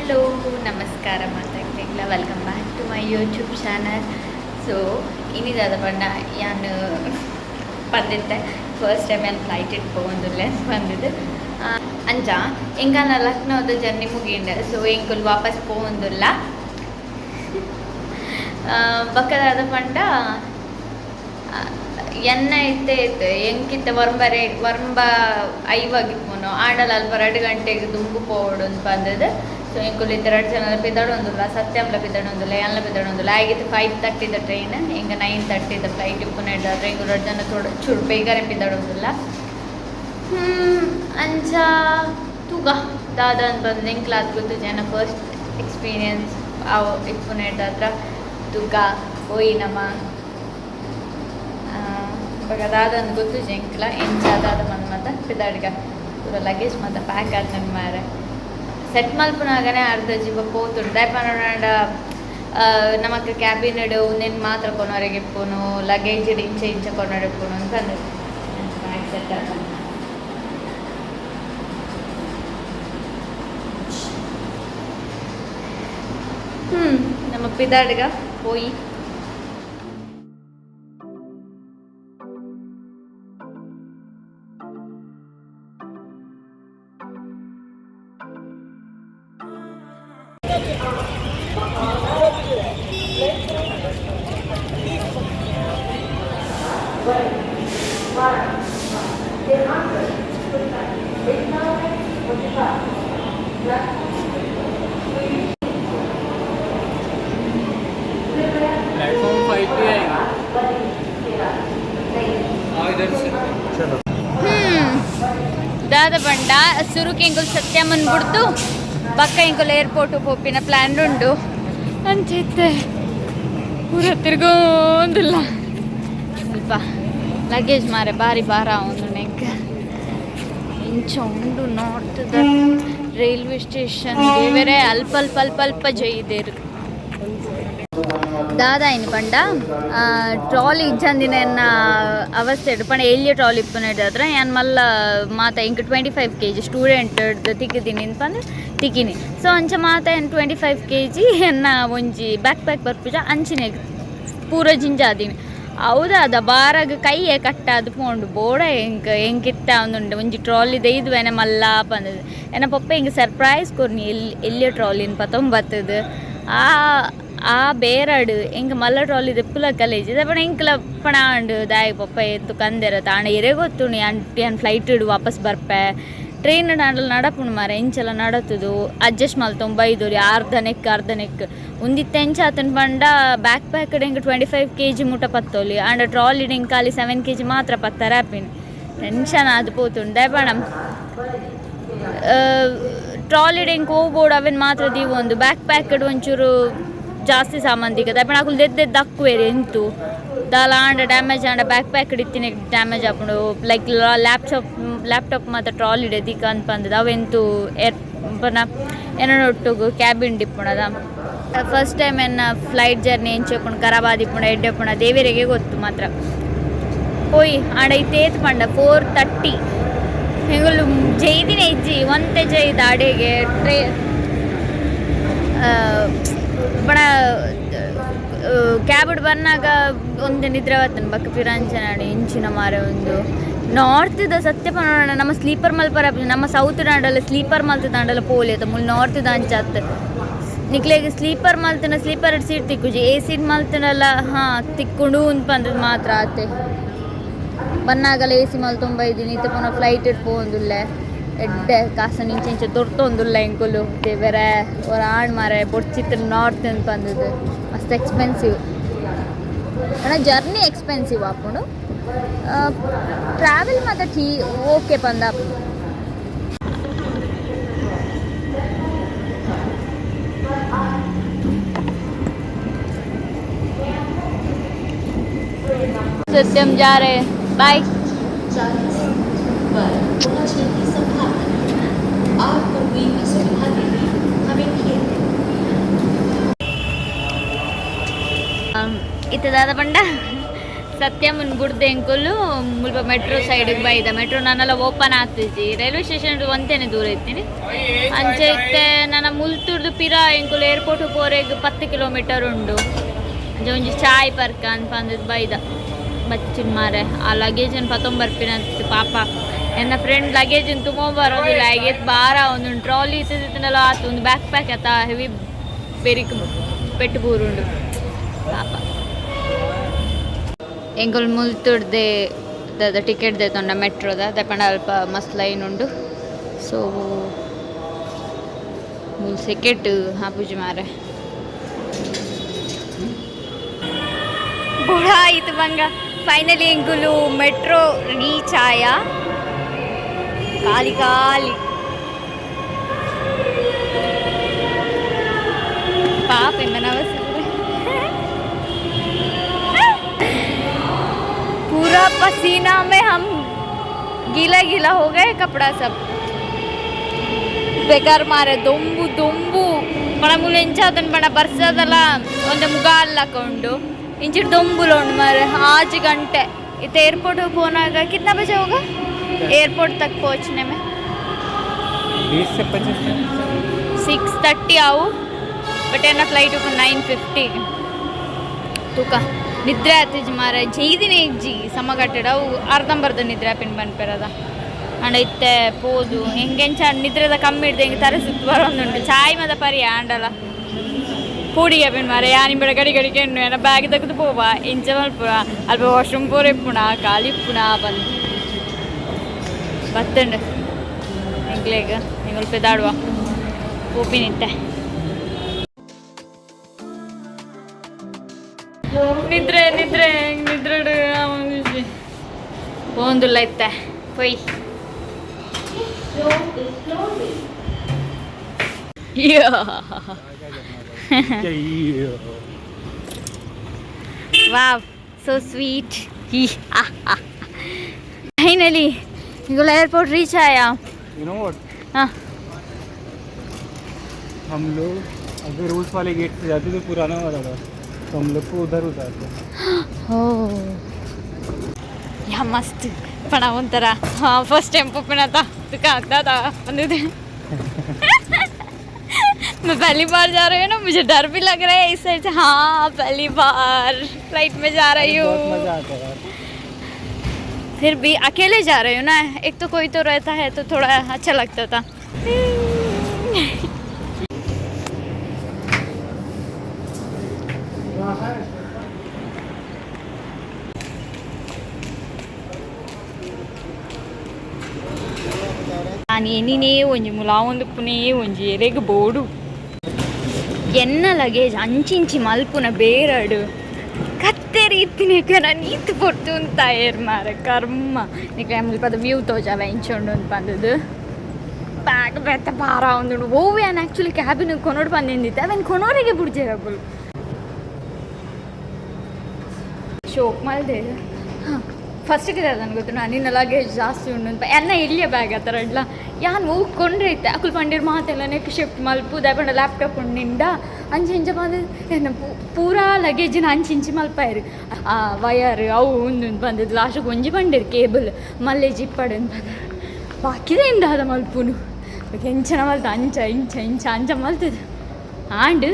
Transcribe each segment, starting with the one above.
Hello, ನಮಸ್ಕಾರ ಮಾತಾಡ್ತಿಗ್ಲ. Welcome back to my YouTube channel. So ಇನಿದಾದ ಪಂಡ ಯಾನ್ ಪಂದಿತ್ತೆ, ಫಸ್ಟ್ ಟೈಮ್ ಯಾನ್ ಫ್ಲೈಟ್ it ಪೋವೊಂದುಲ್ಲೆ ಬಂದಿದ್ದು. ಅಂಚ ಎಂಕಲ್ನ ಲಕ್ನೋದ ಜರ್ನಿ ಮುಗಿಂಡ. ಸೊ ಎಂಕುಲು ವಾಪಸ್ ಪೋವೊಂದುಲ್ಲ. ಬೊಕ್ಕದಾದ ಪಂಡ ಎನ್ನ ಇತ್ತೆ ಇತ್ತು ಎಂಕಿತ್ತ ಒರ್ಂಬರೆ 9:50 ಇಪ್ಪುನು. ಆಂಡಲ ಅಲ್ಪ 2 ಗಂಟೆಗೆ ದುಂಬು ಪೋವೊಡು ಅಂತ ಬಂದದ್ದು. ಸೊ ಎಂಕುಲು ಇತ್ತೆ ರಡ್ಡ್ ಜನ ಪಿದಡೊಂದುಲ್ಲ. ಸತ್ಯಂಲ ಪಿದಡೊಂದುಲ್ಲ, ಯಾನ್ಲ ಪಿದಡೊಂದುಲ್ಲ. ಆಗಿತ್ತು 5:30ದ ಟ್ರೈನ್, ಎಂಕ 9:30ದ ಫ್ಲೈಟ್ ಇಪ್ಪುನ. ಎಂಕುಲು ರಡ್ಡ್ ಜನ ಚೂರು ಚೂರು ಬೇಗನೆ ಪಿದಡೊಂದುಲ್ಲ. ಅಂಚ ತೂಕ ದಾದ ಅಂತ ಬಂದು ಎಂಕ್ಲಾತ್ ಗೊತ್ತು ಜನ. ಫಸ್ಟ್ ಎಕ್ಸ್ಪೀರಿಯನ್ಸ್ ಅವು ಇಪ್ಪುನೆಡ್ದಾತ್ರ ತೂಕ ಪೋಯಿ ನಮ. ಬೊಕ ದಾದ ಅಂದ್ ಗೊತ್ತುಜಿ ಎಂಕ್ಲ, ಎಂಚ ದಾದ ಬಂದು ಮಾತ. ಪಿದಾಡ್ಗ. ಪೂರ ಲಗೇಜ್ ಮಾತ ಪ್ಯಾಕ್ ಆತುಂಡು ಮಾರೆ. ಸೆಟ್ ಮಲ್ಪುನಾಗನೆ ಅರ್ಧ ಜೀವ ಪೋತುಂಡು. ದಾಯೆ ಪಂಡ ನಮಕ್ ಕ್ಯಾಬಿನ್ ಉಂದೆನ್ ಮಾತ್ರ ಕೊನೊರೆಗ್ ಇಪ್ಪುನು, ಲಗೇಜ್ ಇಂಚ ಇಂಚ ಕೊನೊರೆ ಇಪ್ಪುನು ಅಂತ ಪಂದ್ ಬ್ಯಾಗ್ ಸೆಟ್ ಆತುಂಡು. ನಮ ಪಿದಾಡ್ಗ ಪೋಯಿ. प्लेटफॉर्म 5 पे आएगा। हाँ, इधर से चलो. ದಾದ ಪಂಡ ಸುರುಕು ಎಂಕುಲು ಸತ್ಯಮ್ಮನ್ ಬುಡ್ದು ಬೊಕ್ಕ ಎಂಕುಲು ಏರ್ಪೋರ್ಟ್ ಪೋಪಿನ ಪ್ಲಾನ್ ಉಂಡು. ಅಂಚಿತ್ತೆ ಪೂರ ತಿರ್ಗೋಂದಿಲ್ಲ. ಸ್ವಲ್ಪ ಲಗೇಜ್ ಮಾರೆ, ಬಾರಿ ಭಾರ ಉಂಡು ನೆಕ್. ಇಂಚ ಉಂಡು ನಾರ್ತ್ ರೈಲ್ವೆ ಸ್ಟೇಷನ್. ಬೇರೆ ಅಲ್ಪ ಅಲ್ಪ ಅಲ್ಪ ಅಲ್ಪ ಜೈದೇರು. ದಾದಾಯಿನ ಪಂಡ ಟ್ರಾಲಿ ಇಜ್ಜಂದಿನ ಎನ್ನ ಅವಸ್ಥೆ. ಪಂಡ ಎಲ್ಯ ಟ್ರಾಲಿ ಇಪ್ಪುನ ಯಾನ್ ಮಲ್ಲ ಮಾತ ಎಂಕ್ 25 ಕೆಜಿ ಸ್ಟೂಡೆಂಟ್ ತಿಕ್ಕಿದ್ದೀನಿ ಪಂದ್ ತಿಕ್ಕಿನಿ. ಸೊ ಅಂಚ ಮಾತ ಏನ್ 25 ಕೆಜಿ ಎನ್ನ ಒಂಜಿ ಬ್ಯಾಕ್ ಪ್ಯಾಕ್ ಬರ್ಪುಜ, ಅಂಚಿನೆ ಪೂರ ಜಿಂಜಾದಿನಿ. ಹೌದಾದ ಬಾರಾಗ ಕೈಯೆ ಕಟ್ಟಾದ್ ಪೋಂಡು. ಬೋಡ ಎಂಕ್, ಎಂಕಿತ್ತ ಒಂದುಂಡು ಒಂಜಿ ಟ್ರಾಲಿ ದೈದುವೆನೆ ಮಲ್ಲ ಪಂದದು. ಎನ್ನ ಪೊಪ್ಪ ಎಂಕ್ ಸರ್ಪ್ರೈಸ್ ಕೊರ್ನಿ, ಎಲ್ಲಿ ಎಲ್ಲಿಯ ಟ್ರಾಲಿನ್ ಪತೊಂಬತ್ತದು. ಆ ಆ ಬೇರಡ್ ಎಂಕ್ ಮಲ್ಲ ಟ್ರಾಲಿ ದೆಪ್ಪುಲ ಕಲೇಜಿ ಪಣ ಎಂಕ್ಲ ಪಣ ಆಂಡ್. ದಾಯೆ ಪೊಪ್ಪ ಎತ್ತು ಕಂದೆರ ತಾಣ ಎರೆ ಗೊತ್ತುಂಡು ಯಾನ್ ಯಾನ್ ಫ್ಲೈಟ್ ಇಡು ವಾಪಸ್ ಬರ್ಪೆ. ಟ್ರೈನ್ ಆಂಡಲ ನಡಪುಂಡು ಮಾರೆ, ಎಂಚಲ ನಡತುದು, ಅಡ್ಜಸ್ಟ್ ಮಲ್ತೊಂದು ಬೈದೊಲಿ. ಅರ್ಧ ನೆಕ್ ಅರ್ಧ ನೆಕ್ ಉಂದಿತ್ತೆ. ಎಂಚ ಆತುಂಡು ಪಂಡ ಬ್ಯಾಕ್ ಪ್ಯಾಕ್ ಎಂಕ್ 25 ಕೆಜಿ ಮುಟ ಪತ್ತೊಲಿ. ಆಂಡ ಟ್ರಾಲಿ ಎಂಕ್ ಖಾಲಿ 7 ಕೆಜಿ ಮಾತ್ರ ಪತ್ತರ ಆಪಿನಿ. ಟೆನ್ಷನ್ ಆದ್ ಪೋತುಂಡು. ದಾಯೆ ಪಂಡ ಟ್ರಾಲಿಡ್ ಎಂಕ್ ಬೋಡು ಅವೆನ್ ಮಾತ್ರ ದೀವೊಂದು, ಬ್ಯಾಕ್ ಪ್ಯಾಕ್ ಒಂಚೂರು ಜಾಸ್ತಿ ಸಾಮಾನು ತಿಕ್ಕದ. ದಾಯೆ ಪಂಡ ಅಕುಲು ದೆತ್ತ್ ದಕ್ಕುವೆರ್. ಎಂತು ದಾಲ ಆಂಡ ಡ್ಯಾಮೇಜ್ ಆಂಡ ಬ್ಯಾಕ್ ಪ್ಯಾಕ್ ಇತ್ತಿನ ಡ್ಯಾಮೇಜ್ ಆಪುಂಡು. ಲೈಕ್ ಲ್ಯಾಪ್ಟಾಪ್ ಲ್ಯಾಪ್ಟಾಪ್ ಮಾತ ಟ್ರಾಲಿಡ್ ದಿಕ್ಕ ಅಂತ ಪಂದದ. ಅವೆಂತು ಏರ್ ಪಂಡ ಎನನ ಒಟ್ಟುಗು ಕ್ಯಾಬಿನ್ ಇಪ್ಪುನದ. ಫಸ್ಟ್ ಟೈಮ್ ಎನ್ನ ಫ್ಲೈಟ್ ಜರ್ನಿ ಎಂಚ ಇಪ್ಪುಂಡು, ಖರಾಬ್ ಆದಿಪ್ಪುಂಡು, ಎಡ್ಡೆ ಇಪ್ಪುಂಡು, ದೇವೆರೆಗೆ ಗೊತ್ತು ಮಾತ್ರ. ಪೋಯಿ. ಆಂಡ ಇತ್ತೆ ಏತ್ ಪಂಡ 4:30. ಎಂಕುಲು ಜೈದಿನ ಇಜ್ಜಿ, ಒಂತೆ ಜೈದ ಅಡೆಗೆ ಟ್ರೇ ಪಣ ಕ್ಯಾಬ್ ಬನ್ನಾಗ ಒಂತೆ ನಿದ್ರೆ ಬತ್ತನ. ಬೊಕ್ಕ ಪಿರಾಂಚನಾಡು ಇಂಚಿನ ಮಾರೆ ಒಂದು ನಾರ್ತ್ದ ಸತ್ಯ ಪನೊಡ ನಮ್ಮ ಸ್ಲೀಪರ್ ಮಲ್ಪರ. ನಮ್ಮ ಸೌತ್ ದಾಂಡಲ ಸ್ಲೀಪರ್ ಮಲ್ತ್ ದಾಂಡಲ ಪೋಲಿ ಮುಲ್. ನಾರ್ತ್ ಅಂಚ ಅತ್ತ್. ನಿಕ್ಲೆಗ್ ಸ್ಲೀಪರ್ ಮಲ್ತಿನ ಸ್ಲೀಪರ್ ಸೀಟ್ ತಿಕ್ಕುಜಿ. ಎ ಸೀಟ್ ಮಲ್ತಿನಲ್ಲ, ಹಾಂ, ತಿಕ್ಕುಂಡು ಪಂದ್ ಮಾತ್ರ ಆತೆ. ಬನ್ನಾಗಲ ಎ ಸಿ ಮಲ್ತೊಂಬ ಇದ್ದೀನಿ. ಇತ್ತೆ ಪುನಃ ಫ್ಲೈಟ್ ಪೋವೊಂದುಲ್ಲೆ. ಎಡ್ಡೆ ಕಾಸನ್ ಇಂಚ ಇಂಚ ದೊರ್ತೊಂದುಲ್ಲ ಎಂಕುಲು. ದೇವೆರೆ, ಒರ ಆಣ್ ಮಾರೆ, ಬೊಡ್ಚಿತ್ತು ನಾರ್ತ್ ಅಂತ ಬಂದದ್ದು. ಮಸ್ತ್ ಎಕ್ಸ್ಪೆನ್ಸಿವ್ ಅಣ್ಣ. ಜರ್ನಿ ಎಕ್ಸ್ಪೆನ್ಸಿವ್ ಆಪುಂಡು, ಟ್ರಾವೆಲ್ ಮಾತ್ರ ಟೀ ಓಕೆ ಪಂದ. सत्यम जा रहे हैं, बाय. पर पहुंचने की संभावना है। आपको हुई असुविधा के लिए हमें खेद है. ಇತ್ತೆ ದಾದ ಪಂಡ ಸತ್ಯಮನ್ ಬುಡ್ದು ಎಂಕುಲು ಮುಲ್ಪ ಮೆಟ್ರೋ ಸೈಡ್ ಬೈದ. ಮೆಟ್ರೋ ನಾನೆಲ್ಲ ಓಪನ್ ಆಗ್ತಿಜಿ. ರೈಲ್ವೆ ಸ್ಟೇಷನ್ ಒಂತೇನೆ ದೂರ ಇತ್ತೀನಿ. ಅಂಚೆ ಇತ್ತೆ ನನ್ನ ಮುಲ್ತುರ್ದು ಪಿರ ಎಂಕುಲು ಏರ್ಪೋರ್ಟ್ ಪೋರೆಗ್ 10 ಕಿಲೋಮೀಟರ್ ಉಂಡು. ಅಂಚೆ ಒಂಜಿ ಚಾಯ್ ಪರ್ಕ ಅನ್ಪಂದ್ ಬೈದ. ಬಚ್ಚಿನ ಮಾರೆ ಆ ಲಗೇಜ್ ಪತ್ತೊಂಬರ್ಪಿನ ಪಾಪ. ಎನ್ನ ಫ್ರೆಂಡ್ ಲಗೇಜ್ ತುಂಬ ಬರೋದಿಲ್ಲ ಹೇಗೆ ಬಾರ ಒಂದೊಂದು ಟ್ರಾಲಿ ಇತ್ತಿದ್ದಲ್ಲ ಆತು ಒಂದು ಬ್ಯಾಕ್ ಪ್ಯಾಕ್ ಆತ ಹೆವಿ ಬೆರಿಕ್ ಪೆಟ್ಟು ಬೂರುಂಡು ಪಾಪ. ಎಂಕುಲು ಮುಲ್ತುರ್ದೆ ದಾದ ಟಿಕೆಟ್ ದೇತೊಂಡ ಮೆಟ್ರೋದ ದಪಂಡ ಅಲ್ಪ ಮಸ್ತ್ ಲೈನ್ ಉಂಡು. ಸೊ ಮೂಲು ಸೆಕೆಟ್ ಹಾಪುಜಿ ಮಾರೆ. ಬುಡ ಆಯ್ತು ಬಂಗ. ಫೈನಲಿ ಎಂಕುಲು ಮೆಟ್ರೋ ರೀಚ್ ಆಯ. ಖಾಲಿ ಖಾಲಿ ಪಾಪ ಎಂಬ. पूरा पसीना में हम गीला गीला हो गए, कपड़ा सब बेकार मारे. ದೊಂಬು ದೊಂಬು ಪಣ ಮುಲು ಎಂಚಾತನ್ ಪಣ ಬರ್ಸದಲ್ಲ ಒಂದೆ ಮುಗಾಲ್ ಹಾಕೊಂಡು ಇಂಚಿಡ್ ದೊಂಬುಲ ಉಂಡು ಮಾರೆ. 6 ಗಂಟೆ ಇತ್ತೆ ಏರ್ಪೋರ್ಟ್ ಪೋನಾಗ कितना बजे होगा एयरपोर्ट तक पहुंचने में? 20 से 25. 6:30 ಆವು, ಬಟ್ ಏನ ಫ್ಲೈಟ್ 9:50. ತೂಕ ನಿದ್ರೆ ಆತಿಜ್ ಮಾರ. ಜೈದಿನ ಇಜ್ಜಿ ಸಮಗಟ್ಟಡ ಅವು ಅರ್ಧಂಬರ್ಧ ನಿದ್ರೆ ಆಪಿನ ಪನ್ಪೆರದ. ಅಂಡ ಇತ್ತೆ ಪೋದು ಎಂಕೆಂಚ ನಿದ್ರೆದ ಕಮ್ಮಿ ಹಿಡ್ದು ಹೆಂಗೆ ತರೆ ಸುತ್ತ ಬರೋದುಂಟು. ಚಾಯ್ ಮದ ಪರಿ ಆಂಡಲ ಪೂಡಿಗೆ ಪಿನ್ ಮಾರೆ. ಯಾನಿ ಬೇಡ ಗಡಿ ಗಡಿಗೆ ಎಣ್ಣು ಏನ ಬ್ಯಾಗ್ ತೆಗೆದು ಪೋವ ಇಂಚ ಮಲ್ಪುನ ಅಲ್ಪ ವಾಶ್ರೂಮ್ ಪೋರ ಇಪ್ಪುಣ ಖಾಲಿ ಇಪ್ಪುಣ ಬಂದು ಬತ್ತಂಡು ಎಂಕ್ಲೆಗ್ ಎಂಗುಲ್ ಪೆದಾಡುವ ಪೋಪಿನಿತ್ತೆ. ನಿದ್ರೆ ನಿದ್ರೆ ನಿದ್ರೆ ಪೋಂದುಲ್ಲ ಇತ್ತೆ ಪೊಯ್. Door is closing. चाहिए. Wow, so sweet. Finally निकोला airport reach आया. You know what? हाँ. हम लोग अगर उस वाले गेट से जाते तो पुराना वाला था, तो हम लोग को उधर उतारते. ಓ ಯಾ, ಮಸ್ತ್ ಪಣ ಒಂಥರ. ಹಾಂ, ಫಸ್ಟ್ ಟೈಮ್ ಪುಪ್ಪಿನ तुका आता था बंदे. मैं पहली बार जा रही हूँ ना, मुझे डर भी लग रहा है इस साइड से. हाँ, पहली बार फ्लाइट में जा रही बहुत हूँ. मजा आता है यार. फिर भी अकेले जा रही हूँ ना, एक तो कोई तो रहता है तो थोड़ा अच्छा लगता था. ನಾನು ಎನಿನೇ ಒಂಜಿ ಮುಲಾವೊಂದು ಪುನೇ ಒಂಜಿ ಎರೆಗ್ ಬೋಡು. ಎನ್ನ ಲಗೇಜ್ ಅಂಚಿಂಚಿ ಮಲ್ಪುನ ಬೇರಡು ಕತ್ತೆರಿ ಇತ್ತಿನೇಕ ನಾನು ಈತ್ ಪೊರ್ತು ಉಂತಾಯೆರ್ ಮಾರ ಕರ್ಮ. ನಿಕ್ಲೆ ಮುಲ್ಪದ ವ್ಯೂ ತೋಜಾವ ಇಂಚೊಂಡು ಅಂತ ಬಂದದ್ದು. ಬ್ಯಾಗ್ ಬೆತ್ತ ಭಾರ ಒಂದುಂಡು. ಓವ್ ಯಾನ್ ಆ್ಯಕ್ಚುಲಿ ಕ್ಯಾಬಿನ್ ಕೊನೋಡು ಬಂದಿಂದಿತ್ತೆ ಅವೇನು ಕೊನೋರಿಗೆ ಬುಡ್ಜೆರಗುಲು ಶೋಕ್ ಮಲ್ದೆ. ಹಾಂ, ಫಸ್ಟಿಗೆ ಅದನ್ನು ಗೊತ್ತು ನಾನು ನಿನ್ನ ಲಗೇಜ್ ಜಾಸ್ತಿ ಉಂಡು ಅಂತ. ಎನ್ನ ಇಲ್ಲಿಯ ಬ್ಯಾಗ್ ಆ ಥರ ಇಡ್ಲ ಯಾನ್ ಹೋಗ್ಕೊಂಡ್ರೆ ಇತ್ತೆ. ಅಕುಲು ಪಂಡಿರ್ ಮಾತೆಲ್ಲ ನೆಕ್ ಶಿಫ್ಟ್ ಮಲ್ಪು ದಾಯೆ ಲ್ಯಾಪ್ಟಾಪ್ ಉಂಡು ನಿಂಡ ಅಂಚೆ ಇಂಚ ಬಂದು ಎನ್ನ ಪೂರಾ ಲಗೇಜಿನ ಅಂಚೆ ಇಂಚಿ ಮಲ್ಪಾಯರು. ಆ ವಯರ್ ಅವು ಉಂದು ಬಂದದ್ದು. ಲಾಸ್ಟಿಗೆ ಒಂಜಿ ಬಂಡಿರು ಕೇಬಲ್ ಮಲ್ಲೆ ಜಿಪ್ಪಡು ಅಂತ ಬಂದ. ಬಾಕಿದೆ ದಾದ ಮಲ್ಪುನು ಎಂಚನ ಮಲ್ತ ಅಂಚ ಇಂಚ ಇಂಚ ಅಂಚ ಮಲ್ತದು. ಆಂಡ್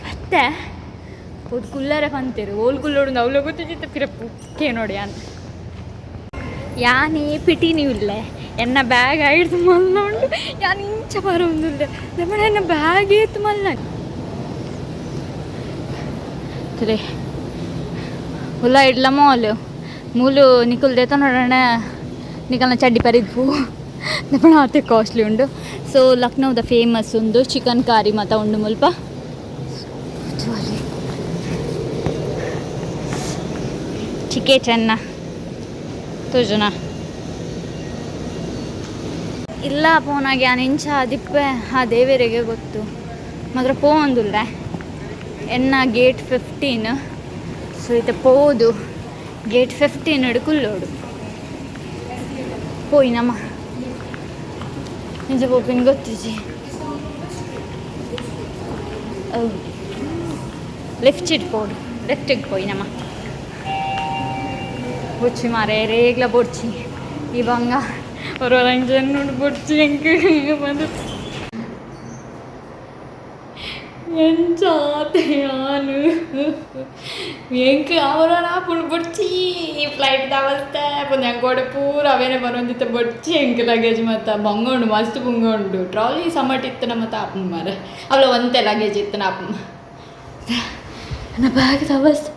ಬತ್ತೆ ಪೋದು ಕುಲ್ಲರೆ ಪಂತೇರು ಓಲ್ ಕುಲ್ಲೋಡು ಅವ್ಲು ಗೊತ್ತಿದ್ದ ಪಿರ ಪುಕ್ಕೆ ನೋಡಿ. ಯಾನ್ ಯಾನೇ ಪಿಟಿನಿ ಉಲ್ಲೆ. ಎನ್ನ ಬ್ಯಾಗ್ ಐಡ್ದು ಮಲ್ಲ ಉಂಡು. ಯಾನ್ ಇಂಚ ಬರೋಂದುಲ್ಲೆ ದಮಣ ಎನ್ನ ಬ್ಯಾಗ್ ಏತ್ ಮಲ್ಲ ತುಲೆ. ಉಲ್ಲ ಇಡ್ಲ ಮಾಲ್ ಮೂಲು ನಿಕುಲ್ ದೇತ ನೋಡೋಣ. ನಿಕಲ್ನ ಚಡ್ಡಿ ಪರಿದ್ಪು ದಮಣ ಆತೆ ಕಾಸ್ಟ್ಲಿ ಉಂಡು. ಸೊ ಲಕ್ನೋದ ಫೇಮಸ್ ಉಂಡು ಚಿಕನ್ ಕಾರಿ ಮತ ಉಂಡು ಮುಲ್ಪ. ಚಿಕೆ ಚೆನ್ನ ತೋಜುನ ಇಲ್ಲ ಪೋನಾಗ ಯಾನ್ ಇಂಚ ದಿಪ್ಪೆ ಆ ದೇವರಿಗೆ ಗೊತ್ತು. ಮಾತ್ರ ಪೋಂದುಲ್ಲೆ ಎನ್ನ ಗೇಟ್ 15. ಸೊ ಇತ್ತೆ ಪೋದು ಗೇಟ್ 15 ಕುಲ್ಲೋಡು ಪೋಯಿನಮ್ಮ. ನಿಜ ಪೋಪಿನ ಗೊತ್ತಿಜಿ. Left it ಪೋಡು, ಲೆಫ್ಟಿಗೆ ಪೋಯಿನಮ್ಮ. ಬೊಚ್ಚಿ ಮಾರೆ, ಏರೆಗ್ಲ ಬೊಡ್ಚಿ ಈ ಬಂಗ. ಒರ ಅಂಚ ಬೊಡ್ಚಿ ಎಂಕ್ ಬಂದು ಎಂಚ ಆತೆ ಯಾನ್. ಎಂಕ್ ಅವರ ಆಪುಂಡು, ಬೊಡ್ಚಿ ಈ ಫ್ಲೈಟ್ ದ ಅವಸ್ಥೆ ಪಂದ್. ಎಂಕ್ ಪೂರ ಅವೇನೆ ಬರೊಂದಿತ್ತೆ. ಬೊಡ್ಚಿ ಎಂಕ್ ಲಗೇಜ್ ಮತ್ತ ಬಂಗ ಉಂಡು, ಮಸ್ತ್ ಬಂಗ ಉಂಡು. ಟ್ರಾಲಿ ಸಮಟ್ ಇತ್ತನ ಮತ್ತ ಆಪುಂಡು ಮಾರೆ. ಅವಳ ಒಂತೆ ಲಗೇಜ್ ಇತ್ತನ ಆಪುಂಡು. ನನ್ನ ಬ್ಯಾಗ್ ಅವಸ್ಥೆ.